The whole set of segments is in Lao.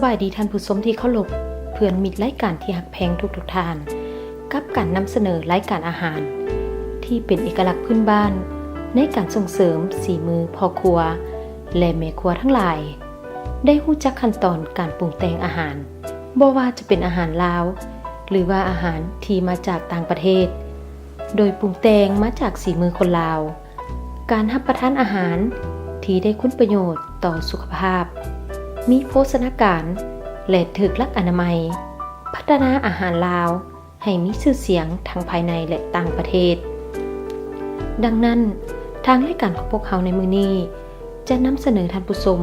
ສະບາຍດີທ່ານຜູ້ຊົມທີ່ເຄົາລົບ, ເພື່ອນມິດລາຍການທີ່ຮັກແພງທຸກໆທ່ານ, ກັບການນຳສະເໜີລາຍການອາຫານທີ່ເປັນເອກະລັກພື້ນບ້ານ ໃນການສົ່ງເສີມສີມືພໍ່ຄົວ ແລະ ແມ່ຄົວທັງຫຼາຍ ໄດ້ຮູ້ຈັກຂັ້ນຕອນການປຸງແຕ່ງອາຫານ, ບໍ່ວ່າຈະເປັນອາຫານລາວ ຫຼືວ່າອາຫານທີ່ມາຈາກຕ່າງປະເທດ ໂດຍປຸງແຕ່ງມາຈາກສີມືຄົນລາວ. ການຮັບປະທານອາຫານທີ່ໄດ້ຄຸນປະໂຫຍດຕໍ່ສຸຂະພາບ, ມີໂພຊະນາການ ແລະ ຖືກຫຼັກອະນາໄມ, ພັດທະນາອາຫານລາວໃຫ້ມີຊື່ສຽງທັງພາຍໃນ ແລະ ຕ່າງປະເທດ. ດັ່ງນັ້ນ, ທາງລາຍການຂອງພວກເຮົາໃນມື້ນີ້ ຈະນຳສະເໜີທ່ານຜູ້ຊົມ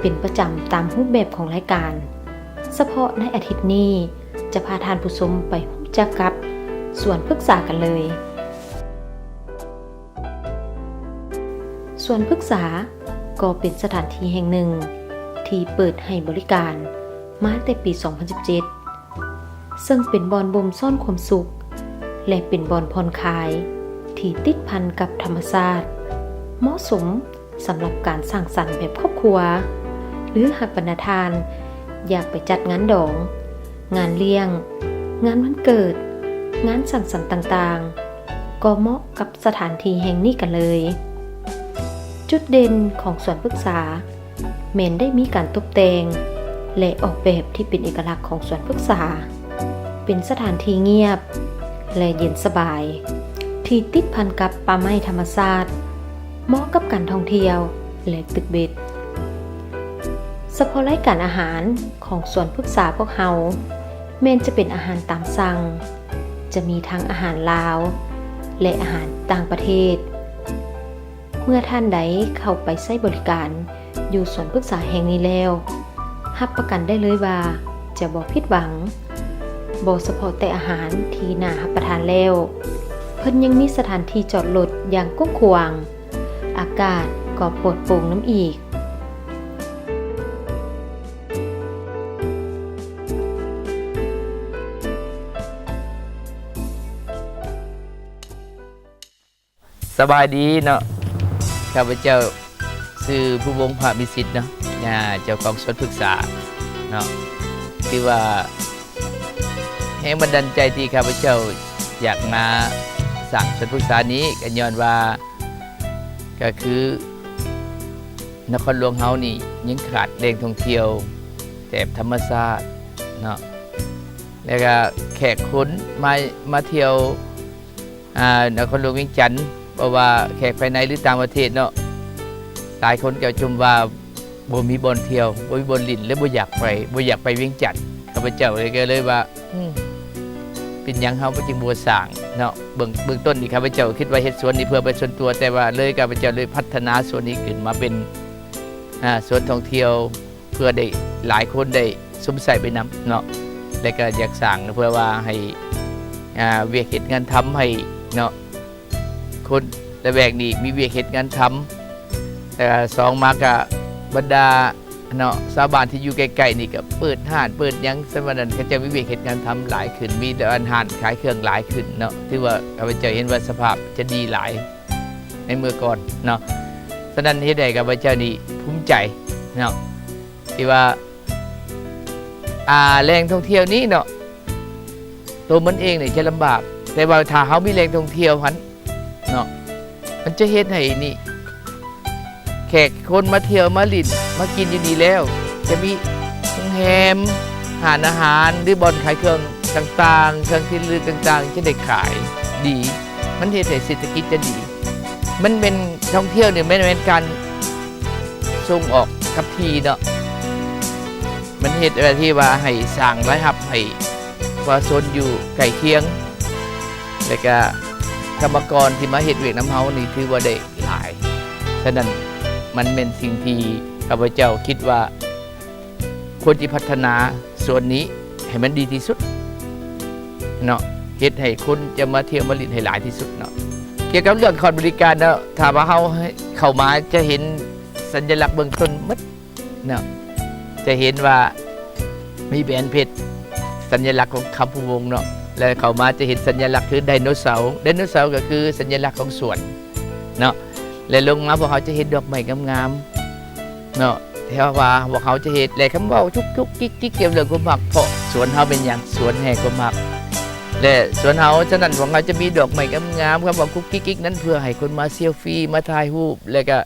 ເປັນປະຈຳຕາມຮູບແບບຂອງລາຍການ. ສະເພາະໃນອາທິດນີ້ ຈະພາທ່ານຜູ້ຊົມໄປຮູ້ຈັກກັບສວນພຶກສາກັນເລີຍ. ສວນພຶກສາກໍເປັນສະຖານທີ່ແຫ່ງໜຶ່ງທີ່ເປີດໃຫ້ບໍລິການມາແຕ່ປີສອງພັນສິບເຈັດ ເຊິ່ງເປັນບ່ອນບົ່ມຊ້ອນຄວາມສຸກ ແລະ ເປັນບ່ອນຜ່ອນຄາຍທີ່ຕິດພັນກັບທຳມະຊາດ, ເໝາະສົມ ສຳລັບການສັງສັນແບບຄອບຄົວ ຫຼື ຫາກບັນດາທ່ານຢາກໄປຈັດງານດອງ, ງານລ້ຽງ, ງານວັນເກີດ, ງານສັງສັນຕ່າງໆ ກໍເໝາະກັບສະຖານທີ່ແຫ່ງນີ້ກັນເລີຍ. ຈຸດເດັ່ນຂອງສວນພຶກສາແມ່ນໄດ້ມີການຕົບແຕ່ງ ແລະ ອອກແບບທີ່ເປັນເອກະລັກຂອງສວນພຶກສາ. ເປັນສະຖານທີ່ງຽບ ແລະ ເຢັນສະບາຍ ທີ່ຕິດພັນກັບປ່າໄມ້ທຳມະຊາດ, ເໝາະກັບການທ່ອງທ່ຽວ ແລະ ຕຶກເບັດ. ສະເພາະລາຍການອາຫານຂອງສວນພຶກສາພວກເຮົາ ແມ່ນຈະເປັນອາຫານຕາມສັ່ງ, ຈະມີທັງອາຫານລາວ ແລະ ອາຫານຕ່າງປະເທດ. ເມື່ອທ່ານໃດເຂົ້າໄປໃຊ້ບໍລິການຢູ່ສວນພຶກສາແຫ່ງນີ້ແລ້ວ, ຮັບປະກັນໄດ້ເລີຍວ່າຈະບໍ່ຜິດຫວັງ. ບໍ່ສະເພາະແຕ່ອາຫານທີ່ໜ້າຮັບປະທານແລ້ວ, ເພິ່ນຍັງມີສະຖານທີ່ຈອດລົດຢ່າງກວ້າງຂວາງ, ອາກາດກໍປອດໂປ່ງນຳອີກ. ສະບາຍດີເນາະ, ຂ້າພະເຈົ້າຊື່ ພູວົງ ພະວິສິດເນາະ, ອາ ເຈົ້າຂອງສວນພຶກສາເນາະ. ຄືວ່າແຮງບັນດານໃຈທີ່ຂ້າພະເຈົ້າຢາກມາສ້າງສວນພຶກສານີ້ ກໍຍ້ອນວ່າ ກໍຄືນະຄອນຫຼວງເຮົານີ້ຍັງຂາດແຫຼ່ງທ່ອງທ່ຽວແບບທຳມະຊາດເນາະ, ແລ້ວກໍແຂກຄົນມາ ມາທ່ຽວ ອ່າ ນະຄອນຫຼວງວຽງຈັນ, ບໍ່ວ່າແຂກພາຍໃນ ຫຼື ຕ່າງປະເທດເນາະ, ຫຼາຍຄົນກໍຊົມວ່າບໍ່ມີບ່ອນທ່ຽວ, ບໍ່ມີບ່ອນຫຼິ້ນ ແລະ ບໍ່ຢາກໄປ, ບໍ່ຢາກໄປວຽງຈັນ. ຂ້າພະເຈົ້າເລີຍ ກໍເລີຍວ່າ ອືມ ເປັນຫຍັງເຮົາກໍຈຶ່ງບໍ່ສ້າງເນາະ? ເບື້ອງ ເບື້ອງຕົ້ນນີ້ ຂ້າພະເຈົ້າຄິດວ່າເຮັດສວນນີ້ເພື່ອໄປສ່ວນຕົວ, ແຕ່ວ່າເລີຍ ຂ້າພະເຈົ້າເລີຍພັດທະນາສວນນີ້ຂຶ້ນມາເປັນ ອ່າ ສວນທ່ອງທ່ຽວ ເພື່ອໄດ້ຫຼາຍຄົນໄດ້ຊົມໃຊ້ໄປນຳເນາະ, ແລະ ກໍຢາກສ້າງເພື່ອວ່າໃຫ້ ອ່າ ວຽກເຮັດງານທຳໃຫ້ເນາະ, ຄົນລະແວກນີ້ມີວຽກເຮັດງານທຳ. ແລ້ວສອງມາກໍບັນດາເນາະ ຊາວບ້ານທີ່ຢູ່ໃກ້ໆນີ້ກໍເປີດຮ້ານເປີດຫຍັງ, ສະນັ້ນເຂົາເຈົ້າມີວຽກເຮັດງານທຳຫຼາຍຂຶ້ນ, ມີແຕ່ອັນຮ້ານຂາຍເຄື່ອງຫຼາຍຂຶ້ນເນາະ. ຖືວ່າຂ້າພະເຈົ້າເຫັນວ່າສະພາບຈະດີຫຼາຍໃນເມື່ອກ່ອນເນາະ, ສະນັ້ນເຮັດໃຫ້ຂ້າພະເຈົ້ານີ້ພູມໃຈເນາະ ທີ່ວ່າ ອ່າ ແຫຼ່ງທ່ອງທ່ຽວນີ້ເນາະ ໂຕມັນເອງນີ້ຈະລຳບາກ, ແຕ່ວ່າຖ້າເຮົາມີແຫຼ່ງທ່ອງທ່ຽວຫັ້ນເນາະ ມັນຈະເຮັດໃຫ້ນີ້ ແຂກຄົນມາທ່ຽວມາຫຼິ້ນມາກິນຢູ່ນີ້ແລ້ວ ຈະມີໂຮງແຮມ, ຮ້ານອາຫານ ຫຼື ບ່ອນຂາຍເຄື່ອງຕ່າງໆ, ເຄື່ອງທີ່ລະລຶກຕ່າງໆ ຈະໄດ້ຂາຍດີ, ມັນເຮັດໃຫ້ເສດຖະກິດຈະດີ. ມັນແມ່ນທ່ອງທ່ຽວນີ້ ແມ່ນ ແມ່ນການສົ່ງອອກກັບທີ່ເນາະ, ມັນເຮັດທີ່ວ່າໃຫ້ສ້າງລາຍຮັບໃຫ້ປະຊາຊົນຢູ່ໃກ້ຄຽງ ແລະກະກຳມະກອນທີ່ມາເຮັດວຽກນຳເຮົານີ້ຖືວ່າໄດ້ຫຼາຍ. ສະນັ້ນມັນແມ່ນສິ່ງທີ່ຂ້າພະເຈົ້າຄິດວ່າຄວນຊິພັດທະນາສວນນີ້ໃຫ້ມັນດີທີ່ສຸດເນາະ, ເຮັດໃຫ້ຄົນຈະມາທ່ຽວມາຫຼິ້ນໃຫ້ຫຼາຍທີ່ສຸດເນາະ. ກ່ຽວກັບເລື່ອງຂອງບໍລິການເນາະ, ຖ້າວ່າເຮົາເຂົ້າມາຈະເຫັນສັນຍະລັກເບື້ອງຕົ້ນໝົດ ເນາະ, ຈະເຫັນວ່າມີແຫວນເພັດ ສັນຍະລັກຂອງຄຳພູວົງເນາະ, ແລະເຂົ້າມາຈະເຫັນສັນຍະລັກຄືໄດໂນເສົາ, ໄດໂນເສົາກໍຄືສັນຍະລັກຂອງສວນເນາະ, ແລະລົງມາພວກເຮົາຈະເຫັນດອກໄມ້ງາມໆເນາະ, ແ ເພາະວ່າພວກເຮົາຈະເຮັດ ແລະ ຄຳເວົ້າຈຸກໆກິກໆກ່ຽວເລື່ອງຄວາມຮັກ ເພາະສວນເຮົາເປັນຫຍັງ? ສວນແຫ່ງຄວາມຮັກ ແລະ ສວນເຮົາ. ສະນັ້ນ ພວກເຮົາຈະມີດອກໄມ້ງາມໆ ຄຳເວົ້າກຸກກິກກິກນັ້ນ ເພື່ອໃຫ້ຄົນມາເຊວຟີ ມາຖ່າຍຮູບ ແລະ ກະ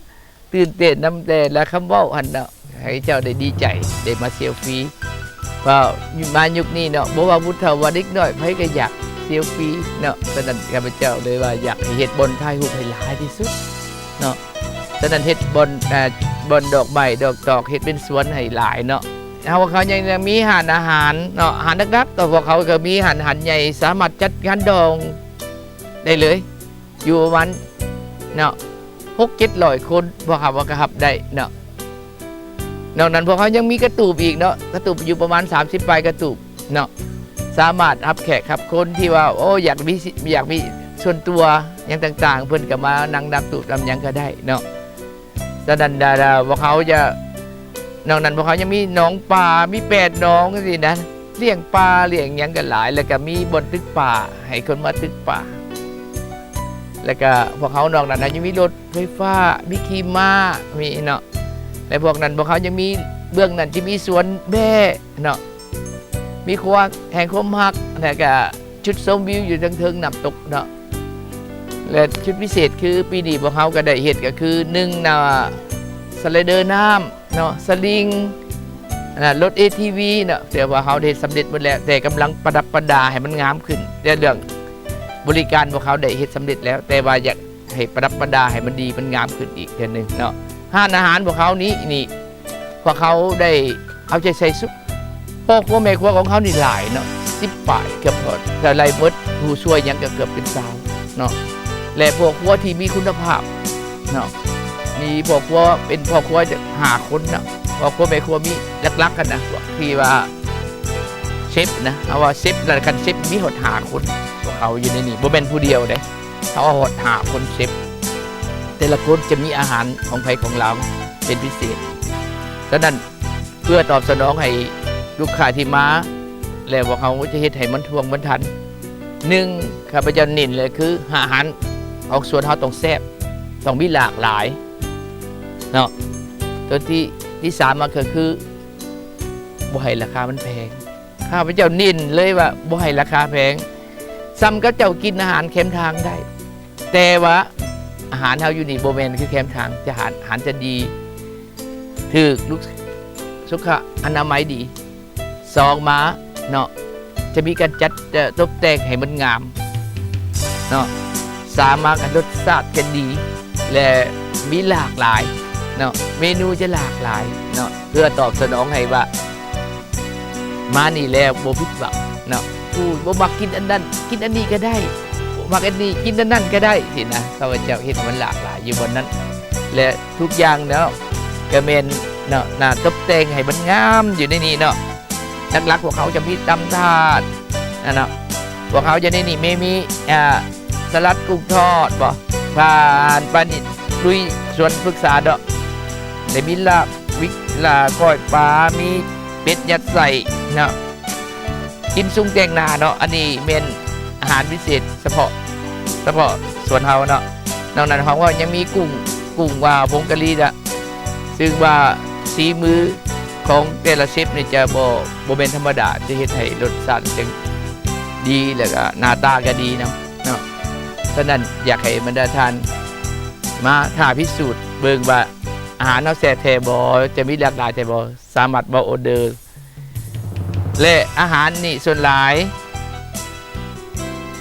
ຕື່ນເຕັ້ນນຳແຕ່ລະຄຳເວົ້າຫັ້ນເນາະ ໃຫ້ເຈົ້າໄດ້ດີໃຈ ໄດ້ມາເຊວຟີ. ເພາະມາຍຸກນີ້ເນາະ ບໍ່ວ່າຜູ້ເຖົ້າວ່າເດັກນ້ອຍ ໃຜກໍຢາກເຊວຟີເນາະ. ສະນັ້ນ ຂ້າພະເຈົ້າເລີຍວ່າຢາກໃຫ້ເຮັດບ່ອນຖ່າຍຮູບໃຫ້ຫຼາຍທີ່ສຸດເນາະ. ສະນັ້ນ ເຮັດບ່ອນ ອາ ບ່ອນດອກໄມ້ດອກຕອກ ເຮັດເປັນສວນໃຫ້ຫຼາຍເນາະ. ເຮົາ ພວກເຮົາຍັງ ຍັງມີຮ້ານອາຫານເນາະ. ຮ້ານຫຼັກໆ ກໍພວກເຮົາກໍມີຮ້ານ ຮ້ານໃຫຍ່ ສາມາດຈັດງານດອງໄດ້ເລີຍ ຢູ່ປະມານເນາະ ຫົກເຈັດຮ້ອຍຄົນ ພວກເຮົາກໍຮັບໄດ້ເນາະ. ນອກນັ້ນ ພວກເຮົາຍັງມີກະຕູບອີກເນາະ ກະຕູບຢູ່ປະມານສາມສິບປາຍກະຕູບເນາະ ສາມາດຮັບແຂກຮັບຄົນທີ່ວ່າ ໂອ້ ຢາກມີ ຢາກມີສ່ວນຕົວຫຍັງຕ່າງໆ ເພິ່ນກໍມານັ່ງນັບຕູບນຳຫຍັງກໍໄດ້ເນາະ. ສະນັ້ນ ດາ ດາ ພວກເຮົາຈະ ນອກນັ້ນ ພວກເຮົາຍັງມີໜອງປາ ມີແປດໜອງຈັ່ງຊີ້ນະ ລ້ຽງປາລ້ຽງຫຍັງກໍຫຼາຍ ແລ້ວກໍມີບ່ອນຕຶກປາ ໃຫ້ຄົນມາຕຶກປາ ແລ້ວກໍພວກເຮົາ ນອກນັ້ນ ຍັງມີລົດໄຟຟ້າ ມີຂີ່ມ້າ ມີເນາະ. ແລະ ພວກນັ້ນ ພວກເຮົາຍັງມີ ເບື້ອງນັ້ນຈະມີສວນແບ້ເນາະ ມີຄົວແຫ່ງຄວາມຮັກ ແລ້ວກະຈຸດຊົມວິວຢູ່ເທິງໆນ້ຳຕົກເນາະ. ແລະ ຈຸດພິເສດຄືປີນີ້ພວກເຮົາກໍໄດ້ເຮັດ ກໍຄື ໜຶ່ງນະ ສະໄລເດີນ້ຳເນາະ ສະລິງ ອາ ລົດເອທີວີເນາະ ແຕ່ວ່າເຮົາໄດ້ເຮັດສຳເລັດໝົດແລ້ວ ແຕ່ກຳລັງປະດັບປະດາໃຫ້ມັນງາມຂຶ້ນ. ແຕ່ເລື່ອງບໍລິການພວກເຮົາໄດ້ເຮັດສຳເລັດແລ້ວ ແຕ່ວ່າຢາກ ໃຫ້ປະດັບປະດາໃຫ້ມັນດີມັນງາມຂຶ້ນອີກເທື່ອໜຶ່ງເນາະ. ຮ້ານອາຫານພວກເຮົານີ້ ນີ້ ພວກເຮົາໄດ້ເອົາໃຈໃສ່ສຸດ. ພໍ່ຄົວແມ່ຄົວຂອງເຮົານີ້ຫຼາຍເນາະ ສິບປາຍເກືອບຮອດ ຖ້າໄລ່ເບິດຜູ້ຊ່ວຍຫຍັງກໍເກືອບເປັນຊາວເນາະ. ແລະ ພໍ່ຄົວທີ່ມີຄຸນນະພາບເນາະ ມີພໍ່ຄົວ ເປັນພໍ່ຄົວຈັກຫ້າຄົນເນາະ. ພໍ່ຄົວແມ່ຄົວມີຫຼັກໆຫັ້ນນະ ພວກທີ່ວ່າເຊັບນະ ເຮົາວ່າເຊັບ ແລ້ວຄັນເຊັບມີຮອດຫ້າຄົນ ພວກເຮົາຢູ່ໃນນີ້ ບໍ່ແມ່ນຜູ້ດຽວເດ້. ເຮົາເອົາຮອດຫ້າຄົນເຊັບ ແຕ່ລະຄົນຈະມີອາຫານຂອງໃຜຂອງລາວເປັນພິເສດ. ສະນັ້ນ ເພື່ອຕອບສະໜອງໃຫ້ລູກຄ້າທີ່ມາ ແລ້ວພວກເຮົາຈະເຮັດໃຫ້ມັນທ່ວງມັນທັນ. ໜຶ່ງ ຂ້າພະເຈົ້າເນັ້ນເລີຍຄື ອາຫານຂອງສວນເຮົາຕ້ອງແຊບ ຕ້ອງມີຫຼາກຫຼາຍເນາະ. ຕົວທີ່ ທີ່ສາມມາກໍຄື ບໍ່ໃຫ້ລາຄາມັນແພງ. ຂ້າພະເຈົ້າເນັ້ນເລີຍວ່າບໍ່ໃຫ້ລາຄາແພງ ສ່ຳກັບເຈົ້າກິນອາຫານແຄມທາງໄດ້ ແຕ່ວ່າອາຫານເຮົາຢູ່ນີ້ບໍ່ແມ່ນຄືແຄມທາງ ຈະອາຫານ ອາຫານຈະດີ ຖືກ ສຸຂະອະນາໄມດີ. ສອງມາເນາະ ຈະມີການຈັດ ເອີ ຕົບແຕ່ງໃຫ້ມັນງາມເນາະ. ສາມມາກໍລົດຊາດຈະດີ ແລະ ມີຫຼາກຫຼາຍເນາະ ເມນູຈະຫຼາກຫຼາຍເນາະ ເພື່ອຕອບສະໜອງໃຫ້ວ່າ ມານີ້ແລ້ວບໍ່ຜິດຫວັງເນາະ. ຜູ້ບໍ່ມັກກິນອັນນັ້ນ ກິນອັນນີ້ກໍໄດ້ ບໍ່ມັກອັນນີ້ ກິນອັນນັ້ນກໍໄດ້ຊີ້ນະ. ຂ້າພະເຈົ້າເຮັດໃຫ້ມັນຫຼາກຫຼາຍຢູ່ບ່ອນນັ້ນ ແລະ ທຸກຢ່າງເນາະ ກໍແມ່ນເນາະ ໜ້າຕົບແຕ່ງໃຫ້ມັນງາມຢູ່ໃນນີ້ເນາະ. ຫຼັກໆ ພວກເຮົາຈະມີຕຳຖາດນະເນາະ ພວກເຮົາຈະໄດ້ນີ້ ມີ ມີ ອ່າ ສະຫຼັດກຸ້ງທອດບໍ ຜ່ານປານິດ ລຸຍສວນພຶກສາເນາະ ໄດ້ມີລາບວິກ ລາບກ້ອຍປາ ມີເປັດຍັດໄສ້ເນາະ ກິນຊຸງແຕ່ງໜ້າເນາະ. ອັນນີ້ແມ່ນອາຫານພິເສດສະເພາະ ສະເພາະສວນເຮົາເນາະ. ນອກນັ້ນເຮົາກໍຍັງມີກຸ້ງ ກຸ້ງວ່າຜົງກະຫຼີນະ ຊຶ່ງວ່າສີມືຂອງແຕ່ລະເຊັບນີ້ຈະບໍ່ ບໍ່ແມ່ນທຳມະດາ ຈະເຮັດໃຫ້ລົດຊາດຈັ່ງດີ ແລ້ວກໍໜ້າຕາກໍດີນຳເນາະ. ສະນັ້ນ ຢາກໃຫ້ບັນດາທ່ານມາທ້າພິສູດເບິ່ງວ່າ ອາຫານເຮົາແຊບແທ້ບໍ່ ຈະມີຫຼາກຫຼາຍແທ້ບໍ່ ສາມາດເວົ້າອໍເດີ ແລະ ອາຫານນີ້ສ່ວນຫຼາຍ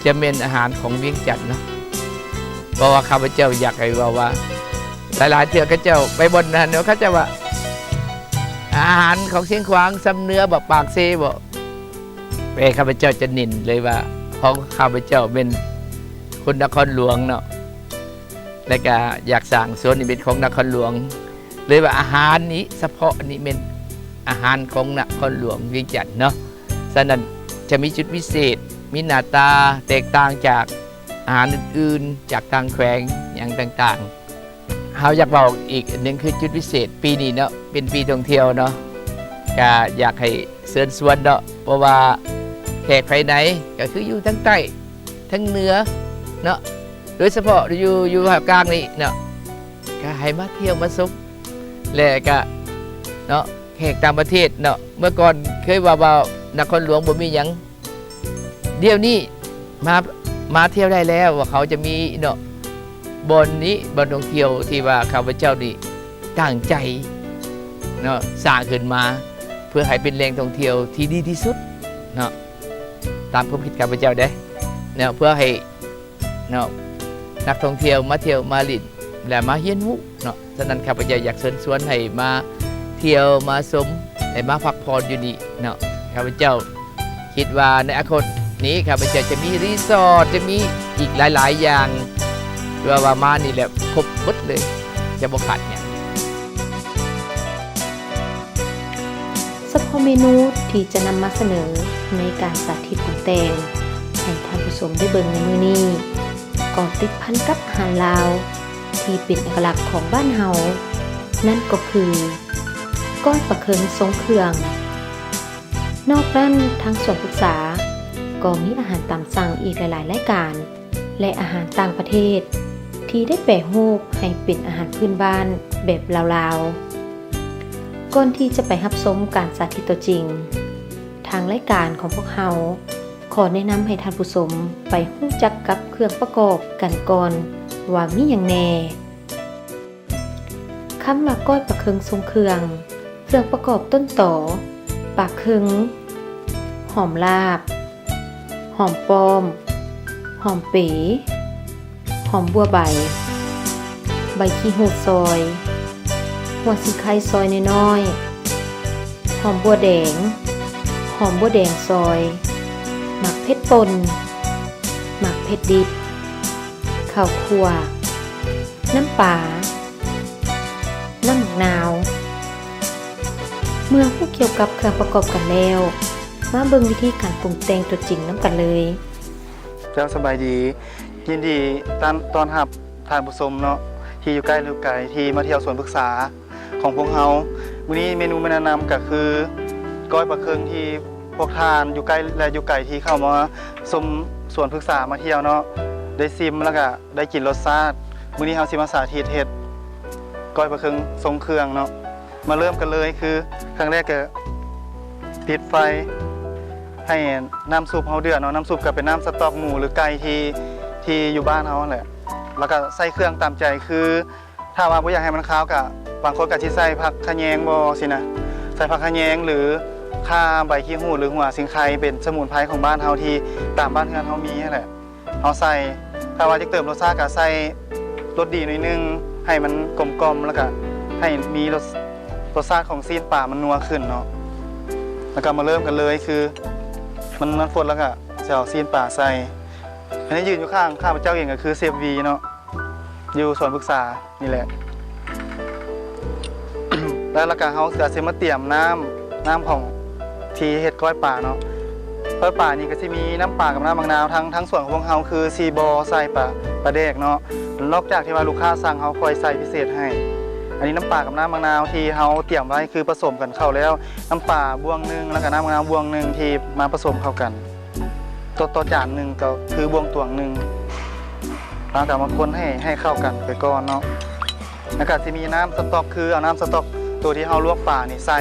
ຈະແມ່ນອາຫານຂອງວຽງຈັນເນາະ. ເພາະວ່າຂ້າພະເຈົ້າຢາກໃຫ້ເວົ້າວ່າ ຫຼາຍໆເທື່ອເຂົາເຈົ້າໄປບ່ອນນັ້ນເນາະ ເຂົາເຈົ້າວ່າ ອາຫານຂອງຊຽງຂວາງສ່ຳເໜືອບໍ ປາກເຊບໍ ແຕ່ຂ້າພະເຈົ້າຈະເນັ້ນເລີຍວ່າ ຂອງຂ້າພະເຈົ້າແມ່ນຄົນນະຄອນຫຼວງເນາະ ແລະກະຢາກສ້າງສວນນີ້ເປັນຂອງນະຄອນຫຼວງ ເລີຍວ່າອາຫານນີ້ ສະເພາະນີ້ແມ່ນອາຫານຂອງນະຄອນຫຼວງວຽງຈັນເນາະ. ສະນັ້ນຈະມີຈຸດພິເສດ ມີໜ້າຕາແຕກຕ່າງຈາກອາຫານອື່ນໆ ຈາກຕ່າງແຂວງຫຍັງຕ່າງໆ. ເຮົາຢາກເວົ້າອີກອັນໜຶ່ງ ຄືຈຸດພິເສດປີນີ້ເນາະ ເປັນປີທ່ອງທ່ຽວເນາະ ກະຢາກໃຫ້ເຊີນຊວນເນາະ ເພາະວ່າແຂກພາຍໃນ ກໍຄືຢູ່ທາງໃຕ້ ທາງເໜືອເນາະ ໂດຍສະເພາະຢູ່ ຢູ່ພາກກາງນີ້ເນາະ ກໍໃຫ້ມາທ່ຽວມາຊົມ ແລະກະ ເນາະ ແຂກຕ່າງປະເທດເນາະ. ເມື່ອກ່ອນເຄີຍວ່າ ວ່ານະຄອນຫຼວງບໍ່ມີຫຍັງ ດຽວນີ້ມາ ມາທ່ຽວໄດ້ແລ້ວ ວ່າເຂົາຈະມີເນາະ ບ່ອນນີ້ ບ່ອນທ່ອງທ່ຽວທີ່ວ່າຂ້າພະເຈົ້ານີ້ຕັ້ງໃຈເນາະ ສ້າງຂຶ້ນມາ ເພື່ອໃຫ້ເປັນແຫຼ່ງທ່ອງທ່ຽວທີ່ດີທີ່ສຸດເນາະ ຕາມຄວາມຄິດຂ້າພະເຈົ້າເດ້ເນາະ ເພື່ອໃຫ້ ເນາະ ນັກທ່ອງທ່ຽວມາທ່ຽວມາຫຼິ້ນ ແລະ ມາຮຽນຮູ້ເນາະ. ສະນັ້ນ ຂ້າພະເຈົ້າຢາກເຊີນຊວນໃຫ້ມາທ່ຽວມາຊົມ ແລະ ມາພັກຜ່ອນຢູ່ນີ້ເນາະ. ຂ້າພະເຈົ້າຄິດວ່າໃນອະນາຄົດນີ້ ຂ້າພະເຈົ້າຈະມີຣີສອດ ຈະມີອີກຫຼາຍໆຢ່າງ ທີ່ວ່າ ວ່າມານີ້ແຫຼະຄົບເບິດເລີຍ ຈະບໍ່ຂາດຫຍັງ. ສະເພາະເມນູທີ່ຈະນຳມາສະເໜີໃນການສາທິດປຸງແຕ່ງໃຫ້ທ່ານຜູ້ຊົມໄດ້ເບິ່ງໃນມື້ນີ້ ກໍຕິດພັນກັບອາຫານລາວທີ່ເປັນເອກະລັກຂອງບ້ານເຮົາ, ນັ້ນກໍຄືກ້ອຍປາເຄິງຊົງເຄື່ອງ. ນອກນັ້ນ, ທາງສວນພຶກສາກໍມີອາຫານຕາມສັ່ງອີກຫຼາຍໆລາຍການ ແລະ ອາຫານຕ່າງປະເທດທີ່ໄດ້ແປຮູບໃຫ້ເປັນອາຫານພື້ນບ້ານແບບລາວໆ. ກ່ອນທີ່ຈະໄປຮັບຊົມການສາທິດຕົວຈິງ, ທາງລາຍການຂອງພວກເຮົາຂໍແນະນຳໃຫ້ທ່ານຜູ້ຊົມໄປຮູ້ຈັກກັບເຄື່ອງປະກອບກັນກ່ອນວ່າມີຫຍັງແດ່. ຄຳວ່າກ້ອຍປາເຄິງຊົງເຄື່ອງ, ເຄື່ອງປະກອບຕົ້ນຕໍ, ປາເຄິງ, ຫອມລາບ, ຫອມປ້ອມ, ຫອມເປ, ຫອມບົວໃບ, ໃບຂີ້ຫູດຊອຍ, ຫົວສີໄຄຊອຍນ້ອຍໆ, ຫອມບົວແດງ, ຫອມບົວແດງຊອຍ, ໝາກເຜັດປົ່ນ, ໝາກເຜັດດິບ, ເຂົ້າຂົ້ວ, ນ້ຳປາ, ນ້ຳໝາກນາວ. ເມື່ອຮູ້ກ່ຽວກັບເຄື່ອງປະກອບກັນແລ້ວ, ມາເບິ່ງວິທີການປຸງແຕ່ງຕົວຈິງນຳກັນເລີຍ. ເຈົ້າ, ສະບາຍດີ. ຍິນດີຕ້ອນ ຕ້ອນຮັບທ່ານຜູ້ຊົມເນາະ ທີ່ຢູ່ໃກ້ ຫຼື ຢູ່ໄກ ທີ່ມາທ່ຽວສວນພຶກສາຂອງພວກເຮົາ. ມື້ນີ້ເມນູມາແນະນຳກໍຄື ກ້ອຍປາເຄິງ ທີ່ພວກທ່ານຢູ່ໃກ້ ແລະ ຢູ່ໄກ ທີ່ເຂົ້າມາຊົມສວນພຶກສາ ມາທ່ຽວເນາະ ໄດ້ຊິມ ແລ້ວກໍ ໄດ້ກິນລົດຊາດ. ມື້ນີ້ເຮົາຊິມາສາທິດເຮັດກ້ອຍປາເຄິງຊົງເຄື່ອງເນາະ. ມາເລີ່ມກັນເລີຍ ຄືຄັ້ງແລກກໍຕິດໄຟໃຫ້ນ້ຳຊຸບເຮົາເດືອດເນາະ. ນ້ຳຊຸບກໍເປັນນ້ຳສະຕອກໝູ ຫຼື ໄກ່ ທີ່ ທີ່ຢູ່ບ້ານເຮົາຫັ້ນແຫຼະ. ແລ້ວກໍໃສ່ເຄື່ອງຕາມໃຈ ຄືຖ້າວ່າບໍ່ຢາກໃຫ້ມັນຄາວ ກໍບາງຄົນກໍຊິໃສ່ຜັກຂະແຍງບໍຊີ້ນະ, ໃສ່ຜັກຂະແຍງ ຫຼື ຂ່າ, ໃບຂີ້ຫູດ ຫຼື ຫົວສີໄຄ ເປັນສະໝຸນໄພຂອງບ້ານເຮົາ ທີ່ຕາມບ້ານເຮືອນເຮົາມີຫັ້ນແຫຼະ. ເຮົາໃສ່ ຖ້າວ່າຢາກເຕີມລົດຊາດກໍໃສ່ລົດດີໜ້ອຍໜຶ່ງ ໃຫ້ມັນກົມກ່ອມ ແລ້ວກໍໃຫ້ມີລົດ ລົດຊາດຂອງຊີ້ນປາມັນນົວຂຶ້ນເນາະ. ແລ້ວກໍມາເລີ່ມກັນເລີຍ ຄືມັນ ມັນຟົດ ແລ້ວກໍຈະເອົາຊີ້ນປາໃສ່. ອັນນີ້ຢືນຢູ່ຂ້າງຂ້າພະເຈົ້າເອງກໍຄືເຊຟວີເນາະ ຢູ່ສວນພຶກສານີ້ແຫຼະ. ແລ້ວ ແລ້ວກໍເຮົາກໍຊິມາຕຽມນ້ຳ ນ້ຳຂອງທີ່ເຮັດກ້ອຍປາເນາະ. ກ້ອຍປານີ້ກໍຊິມີນ້ຳປາກັບນ້ຳໝາກນາວ. ທາງ ທາງສວນຂອງພວກເຮົາຄືຊິບໍ່ໃສ່ປາ ປາແດກເນາະ, ນອກຈາກທີ່ວ່າລູກຄ້າສັ່ງ ເຮົາຄ່ອຍໃສ່ພິເສດໃຫ້. ອັນນີ້ນ້ຳປາກັບນ້ຳໝາກນາວທີ່ເຮົາຕຽມໄວ້ ຄືປະສົມກັນເຂົ້າແລ້ວ, ນ້ຳປາບ່ວງໜຶ່ງ ແລ້ວກໍນ້ຳໝາກນາວບ່ວງໜຶ່ງ ທີ່ມາປະສົມເຂົ້າກັນ. ຕໍ່ ຕໍ່ຈານໜຶ່ງກໍຄືບ່ວງຕວງໜຶ່ງ. ເຮົາກໍມາຄົນໃຫ້ ໃຫ້ເຂົ້າກັນໄປກ່ອນເນາະ. ແລ້ວກໍຊິມີນ້ຳສະຕ໋ອກ ຄືເອົານ້ຳສະຕ໋ອກຕົວທີ່ເຮົາລວກປານີ້ໃສ່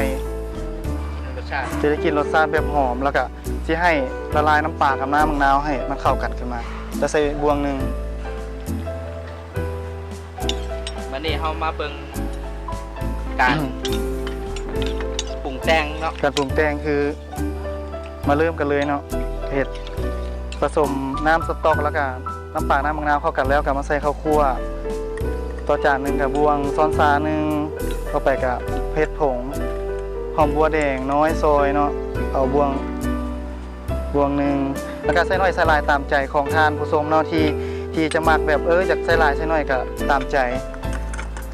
ຈະໄດ້ກິ່ນລົດຊາດແບບຫອມ ແລ້ວກໍຊິໃຫ້ລະລາຍນ້ຳປາກັບນ້ຳໝາກນາວໃຫ້ມັນເຂົ້າກັນຂຶ້ນມາ. ຈະໃສ່ບ່ວງໜຶ່ງ. ບັດນີ້ເຮົາມາເບິ່ງການປຸງແຕ່ງເນາະ. ການປຸງແຕ່ງຄື ມາເລີ່ມກັນເລີຍເນາະ. ເຮັດປະສົມນ້ຳສະຕ໋ອກ ແລ້ວກະນ້ຳປາ ນ້ຳໝາກນາວເຂົ້າກັນແລ້ວ ກະມາໃສ່ເຂົ້າຂົ້ວ. ຕໍ່ຈານໜຶ່ງກະບ່ວງຊ້ອນຊາໜຶ່ງ, ຕໍ່ໄປກະເຫັດຜົງ, ຫອມບົວແດງນ້ອຍຊອຍເນາະ, ເອົາບ່ວງ ບ່ວງໜຶ່ງ, ແລ້ວກະໃສ່ໜ້ອຍໃສ່ຫຼາຍຕາມໃຈຂອງທ່ານຜູ້ຊົມເນາະ ທີ່ ທີ່ຈະມັກແບບ ເອີ ຢາກໃສ່ຫຼາຍໃສ່ໜ້ອຍກະຕາມໃຈ.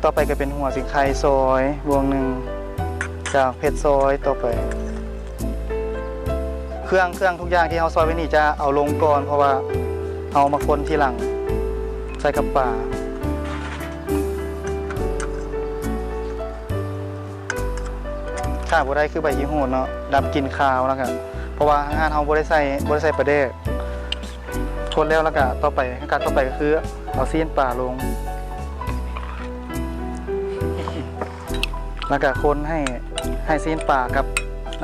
ຕໍ່ໄປກະເປັນຫົວສີໄຄຊອຍບ່ວງໜຶ່ງ, ຈາກເຜັດຊອຍຕໍ່ໄປ. ເຄື່ອງ ເຄື່ອງທຸກຢ່າງທີ່ເຮົາຊອຍໄວ້ນີ້ຈະເອົາລົງກ່ອນ ເພາະວ່າເຮົາມາຄົນທີຫຼັງໃສ່ກັບປາ. ຂາດບໍ່ໄດ້ຄືໃບຂີ້ຫູດເນາະ ດັບກິ່ນຄາວ ແລ້ວກະ ເພາະວ່າທາງຮ້ານເຮົາບໍ່ໄດ້ໃສ່ ບໍ່ໄດ້ໃສ່ປາແດກ. ຄົນແລ້ວ ແລ້ວກະຕໍ່ໄປ ຂັ້ນຕອນຕໍ່ໄປກໍຄືເອົາຊີ້ນປາລົງ ແລ້ວກະຄົນໃຫ້ ໃຫ້ຊີ້ນປາກັບ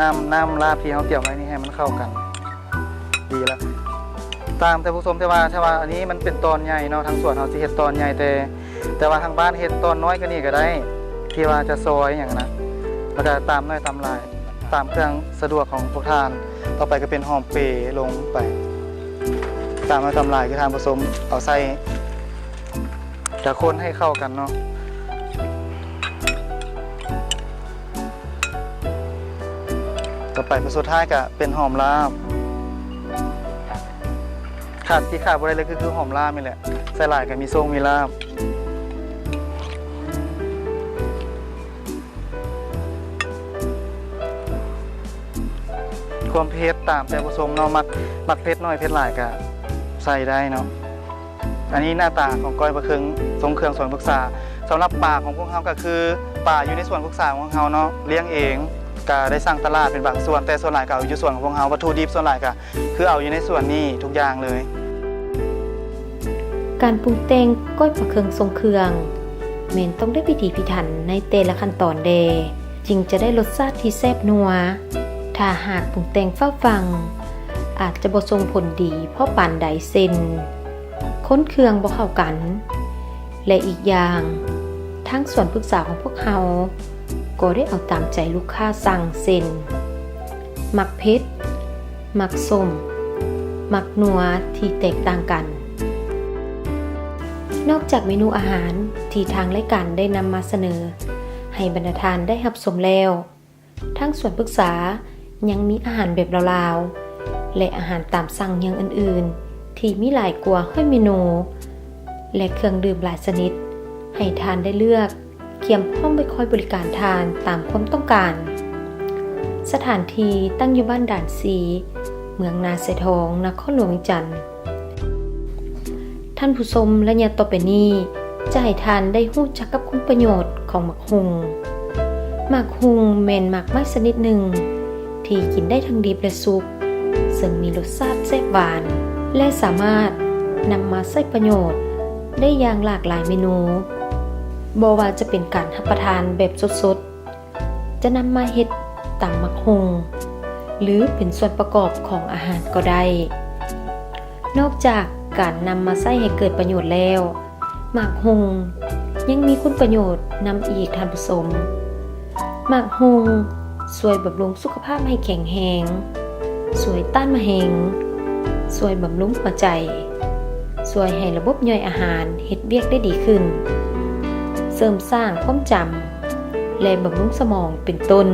ນ້ຳ ນ້ຳລາບທີ່ເຮົາຕຽມໄວ້ນີ້ໃຫ້ມັນເຂົ້າກັນ ດີລະ. ຕາມທ່ານຜູ້ຊົມ ແຕ່ວ່າ ແຕ່ວ່າອັນນີ້ມັນເປັນຕອນໃຫຍ່ເນາະ ທາງສວນເຮົາຊິເຮັດຕອນໃຫຍ່ ແຕ່ ແຕ່ວ່າທາງບ້ານເຮັດຕອນນ້ອຍກວ່ານີ້ກໍໄດ້ ທີ່ວ່າຈະຊອຍຫຍັງນະ ແລ້ວກໍຕາມໜ້ອຍຕາມຫຼາຍ ຕາມເຄື່ອງສະດວກຂອງພວກທ່ານ. ຕໍ່ໄປກໍເປັນຫອມເປລົງໄປ ຕາມໜ້ອຍຕາມຫຼາຍ ຄືທ່ານຜູ້ຊົມເອົາໃສ່ ກະຄົນໃຫ້ເຂົ້າກັນເນາະ. ຕໍ່ໄປ ໂຕສຸດທ້າຍກະເປັນຫອມລາບ ຂາດ ທີ່ຂາດບໍ່ໄດ້ເລີຍຄື ຄືຫອມລາບນີ້ແຫຼະ ໃສ່ຫຼາຍກະມີໂຊກມີລາບ. ຄວາມເຜັດຕາມແຕ່ຜູ້ຊົມເນາະ ມັກ ມັກເຜັດໜ້ອຍເຜັດຫຼາຍກະໃສ່ໄດ້ເນາະ. ອັນນີ້ໜ້າຕາຂອງກ້ອຍປາເຄິງຊົງເຄື່ອງສວນພຶກສາ. ສຳລັບປາຂອງພວກເຮົາກໍຄືປາຢູ່ໃນສວນພຶກສາຂອງເຮົາເນາະ ລ້ຽງເອງ ກະໄດ້ສັ່ງຕະຫຼາດເປັນບາງສ່ວນ ແຕ່ສ່ວນຫຼາຍກໍເອົາຢູ່ສວນຂອງພວກເຮົາ. ວັດຖຸດິບສ່ວນຫຼາຍກໍຄືເອົາຢູ່ໃນສວນນີ້ທຸກຢ່າງເລີຍ. ການປຸງແຕ່ງກ້ອຍປາເຄິງຊົງເຄື່ອງ ແມ່ນຕ້ອງໄດ້ພິຖີພິຖັນໃນແຕ່ລະຂັ້ນຕອນແດ່ ຈຶ່ງຈະໄດ້ລົດຊາດທີ່ແຊບນົວ. ຖ້າຫາກປຸງແຕ່ງຟ້າວຟັ່ງ ອາດຈະບໍ່ສົ່ງຜົນດີພໍປານໃດ ເຊັ່ນ ຄົນເຄື່ອງບໍ່ເຂົ້າກັນ ແລະ ອີກຢ່າງ ທາງສວນປຶກສາຂອງພວກເຮົາກໍໄດ້ເອົາຕາມໃຈລູກຄ້າສັ່ງ ເຊັ່ນ ມັກເຜັດ, ມັກສົ້ມ, ມັກນົວທີ່ແຕກຕ່າງກັນ. ນອກຈາກເມນູອາຫານທີ່ທາງລາຍການໄດ້ນຳມາສະເໜີໃຫ້ບັນດາທ່ານໄດ້ຮັບຊົມແລ້ວ, ທາງສວນປຶກສາຍັງມີອາຫານແບບລາວໆ ແລະ ອາຫານຕາມສັ່ງຢ່າງອື່ນໆ ທີ່ມີຫຼາຍກວ່າຮ້ອຍເມນູ ແລະ ເຄື່ອງດື່ມຫຼາຍຊະນິດ ໃຫ້ທ່ານໄດ້ເລືອກ ກຽມພ້ອມໄວ້ຄອຍບໍລິການທ່ານຕາມຄວາມຕ້ອງການ. ສະຖານທີ່ຕັ້ງຢູ່ບ້ານດ່ານສີ່ ເມືອງນາຊາຍທອງ ນະຄອນຫຼວງວຽງຈັນ. ທ່ານຜູ້ຊົມ, ໄລຍະຕໍ່ໄປນີ້ຈະໃຫ້ທ່ານໄດ້ຮູ້ຈັກກັບຄຸນປະໂຫຍດຂອງໝາກຫຸ່ງ. ໝາກຫຸ່ງແມ່ນໝາກໄມ້ຊະນິດໜຶ່ງທີ່ກິນໄດ້ທັງດິບ ແລະ ສຸກ, ເຊິ່ງມີລົດຊາດແຊບຫວານ ແລະ ສາມາດນຳມາໃຊ້ປະໂຫຍດໄດ້ຢ່າງຫຼາກຫຼາຍເມນູ, ບໍ່ວ່າຈະເປັນການຮັບປະທານແບບສົດໆ, ຈະນຳມາເຮັດຕຳໝາກຫຸ່ງ ຫຼື ເປັນສ່ວນປະກອບຂອງອາຫານກໍໄດ້. ນອກຈາກການນຳມາໃຊ້ໃຫ້ເກີດປະໂຫຍດແລ້ວ, ໝາກຫຸ່ງຍັງມີຄຸນປະໂຫຍດນຳອີກ, ທ່ານຜູ້ຊົມ. ໝາກຫຸ່ງຊ່ວຍບຳລຸງສຸຂະພາບໃຫ້ແຂງແຮງ, ຊ່ວຍຕ້ານມະເຮັງ, ຊ່ວຍບຳລຸງຫົວໃຈ, ຊ່ວຍໃຫ້ລະບົບຍ່ອຍອາຫານເຮັດວຽກໄດ້ດີຂຶ້ນ, ເສີມສ້າງຄວາມຈຳ ແລະ ບຳລຸງສະໝອງເປັນຕົ້ນ.